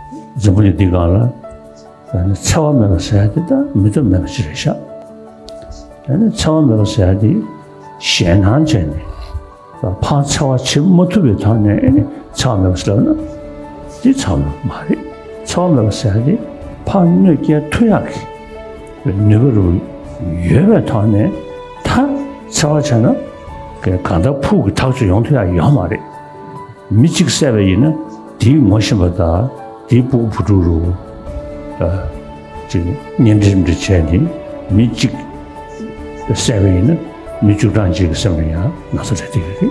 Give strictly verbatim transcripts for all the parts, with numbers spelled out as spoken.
འཛམ་བུ་གླིང་འདི་སྒང་ལ་ཨ་ནི་འཚེ་བ་མེད་པ་ཟེར་ཡ་དེ་ད་མི་སྟོབས་མེད་པ་ཅིག་རེད་ཤག་ཨ་ནི་འཚེ་བ་མེད་པ་ཟེར་ཡ་དེ་ཞེད་སྣང་བྱས་ནས་ཕར་འཚེ་བ་བྱེད་མ་ཐུབ་པའི་ཐོག་ནས་ཨ་ནི་འཚེ་བ་མེད་པ་ཟེར་ལབ་ན་དེ་འཚེ་བ་མ་རེད། འཚེ་བ་མེད་པ་ཟེར་ཡ་དེ་ཕར་གནོད་སྐྱེལ་ཐུབ་ཡག་གི་ནུས་པ་རུ་ཡོད་པའི་ཐོག་ནས་ད་འཚེ་བ་བྱས་ན་གང་ལྟར་ཕུགས་ཀྱི་ཐག་གཅོད་ཡོང་ཐུབ་ཡག་ཡོད་མ་རེད། མི་གཅིག་བསད་པ་ཡིན་ན་དེའི་ངོ་ཤེས་པ་དང་དེའི་སྤུ་གུ་བུ་ཕྲུག་རུ་ཨ་ཅིག་གཉེན་འབྲེལ་འདྲ་བྱས་ནས་མི་གཅིག་བསད་པ་ཡིན་ན་མི་བཅུ་གྲངས་གཅིག་གི་སེམས་ལ་ཡང་ན་ཚ་འཕྲད་ཐུབ་ཀྱི་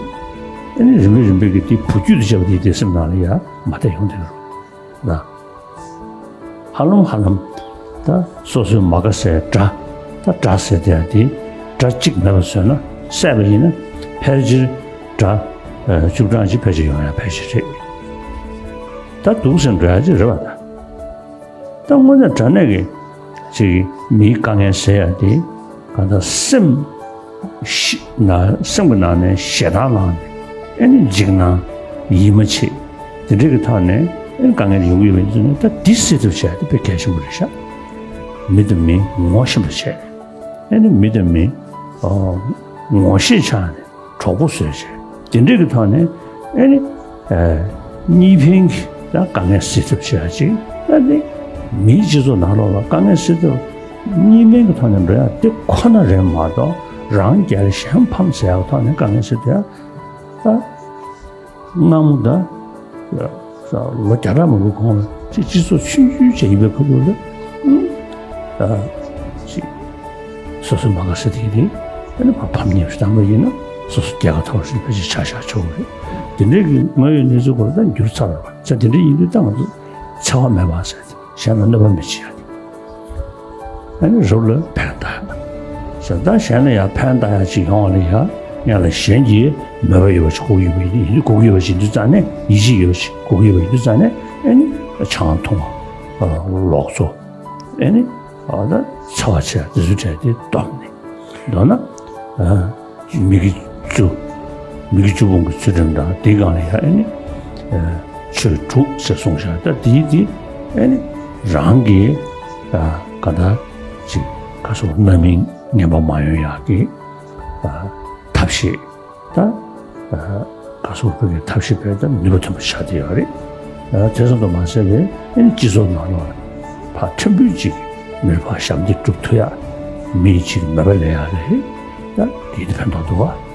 རེད། ཨ་ནི་རིམ་པས་རིམ་པས་ཀྱིས་དེ་བུ་རྒྱུད་དུ་བྱས་པ་དེ་དེའི་སེམས་ནང་ལ་ཡང་མ་བསྡད་ཡོང་ཐུབ་ཀྱི་རེད། ལ། ཧ་ལམ་ཧ་ལམ། ད་སོ་སོའི་མ་དགའ་སའི་དགྲ། ད་དགྲ་ཟེར་དེ་ཡང་དེ་དགྲ་གཅིག་མེད་པ་བཟོས་ན་བསད་པ་ཡིན་ན་ཕལ་ཆེར་དགྲ་ཨ་བཅུ་གྲངས་ཅིག་ཕལ་ཆེར་ཡོང་ཡ་ཕལ་ཆེར་རེད། ད་སྡུག་ཟེར་འགྲོ་ཡ་ཅིག་རེད་པ་ད། ད་དངོས་གནས་དྲང་གནས་ཀྱི་ཅིག་མིའི་དཀའ་ངལ་ཟེར་ཡ་དེ་གང་ལྟར་སེམས་ཤི་ན་སེམས་ཀྱི་ནང་ནས་ཞེ་སྡང་ལངས་ནས་ཨེ་ནི་འཇིགས་སྣང་ཡིད་མ་ཆེས་དེ་འདྲ་གི་ཐོག་ནས་ཨེ་ནི་དཀའ་ངལ་ཡོང་གི་ཡོད་པ་ཡིན་ཙང་ནས་ད་འདི་སེལ་ཐབས་བྱས་ཏེ་དཔེ་གལ་ཆེན་པོ་རེད་ཤག་མི་དང་མི་ངོ་ཤེས་པ་བྱས་ཨེ་ནི་མི་དང་མི་ངོ་ཤེས་ཆགས་ནས་གྲོགས་པོ་བཟོས་བྱས་དེ་འདྲ་གི་ཐོག་ནས་ཨེ་ནི་གཉིས་ཕན་གྱི་ད་དཀའ་ངལ་སེལ་ཐབས་བྱས་ཅིག་ཨེ་ནི་མིའི་སྤྱི་ཚོགས་ནང་ལོགས་ལ་དཀའ་ངལ་སེལ་ཐབས། གཉིས་སྨན་གྱི་ཐོག་ནས་འགྲོ་ཡ་དེ་ཁོ་ན་རེད་མ་གཏོགས་རང་རྒྱལ་གཞན་ཕམ་ཟེར་ཡག་ཐོག་ནས་དཀའ་ངལ་སེལ་དེ་ད་སྔ་མོ་ད་ལོ་བརྒྱ་ཕྲག་མང་པོའི་གོང་ལ་ཅིག་སྤྱི་ཚོགས་ཆུང་ཆུང་ཅིག་ཡིན་པའི་ཁུལ་དུ་ལ་ཅིག་སོ་སོའི་མ་དགའ་ས་དེ་གི་དེ་ཨ་ནི་ཕ་ཕམ་ཉེས་སུ་བཏང་པ་ཡིན་ན་སོ་སོ་རྒྱལ་ཁ་ཐོབ་ཞིག་ཕལ་ཆེར་ཆ་བཞག་ཆོག་གི་རེད། དེ་འདྲའི་གི་དངོས་ཡོད་གནས་ཚུལ་སྐོར་ད་འགྱུར་ཚར་བ་ཚ་དེ་འདྲ་ཡིན་དུས་ད་ང་ཚོ་འཚེ་བ་མེད་པ་ཟེར་ཏེ། གཞན་ལ་གནོད་པ་མི་བྱེད་ཡ། ཨ་ནི་རབ་ལ་ཕན་བཏགས་ཡ། ཞེ་སྡང་གཞན་ལ་ཡང་ཕན་བཏགས་ཡ་ཅིག་ཡོང་བ་ལ་ཡང་ཡང་ལ་གཞན་གྱིས་མོས་པ་ཡོད་པ་ཅིག་དགོས་ཀྱི་ཡོད་པ་ཡིན་དུས་དགོས་ཀྱི་ཡོད་པ་ཅིག་ཡིན་དུས་ཙང་ནས་ཡིད་ཆེས་ཡོད་པ་ཅིག་དགོས་ཀྱི་ཡོད་པ་ཡིན་དུས་ཙང་ནས་ཨ་ནི་ཆང་འཐུང་བ་ལོག་འཚོ་ཨ་ནི་ཨ་ད་འཚེ་བ་བྱས་དེ་ཚོ་བྲལ་ཏེ་སྡོམ་ནས་མདོར་ན་ཨ། མི་དགེ་བཅུ། མི་དགེ་བཅུ་སྤོང་གི་ཚུལ་ཁྲིམས་དང་དེའི་སྒང་ལ་ཡང་ཨ་ནི། ཆོས་དྲུག་ཟེར་གསུངས་བཞག་ད་དེའི་དེ་ཨ་ནི་རང་གི་ག་ད་ཅིག་ག་སོ་རྣམ་སྨིན་ངན་པ་མ་ཡོང་ཡག་གི་ཐབས་ཤེས་ད་ག་སོ་ཁོ་གི་ཐབས་ཤེས་བས་ད་ནུས་པ་ཐོན་པ་ཆགས་བསྡད་ཡོད་རེད། དེ་ཙམ་དུ་མ་ཟད་པའི་ཨ་ནི་སྤྱི་ཚོགས་ནང་ལོགས་ལ་ཕར་ཕྲན་བུ་ཅིག་མི་ཕར་ཞབས་འདེགས་སྒྲུབ་ཐུབ་ཡག་མི་ཅིག་མེད་པ་ལས་ཡག་རེད། ད་དེ་དེ་ཕན་ཐོགས་འདུག་བ།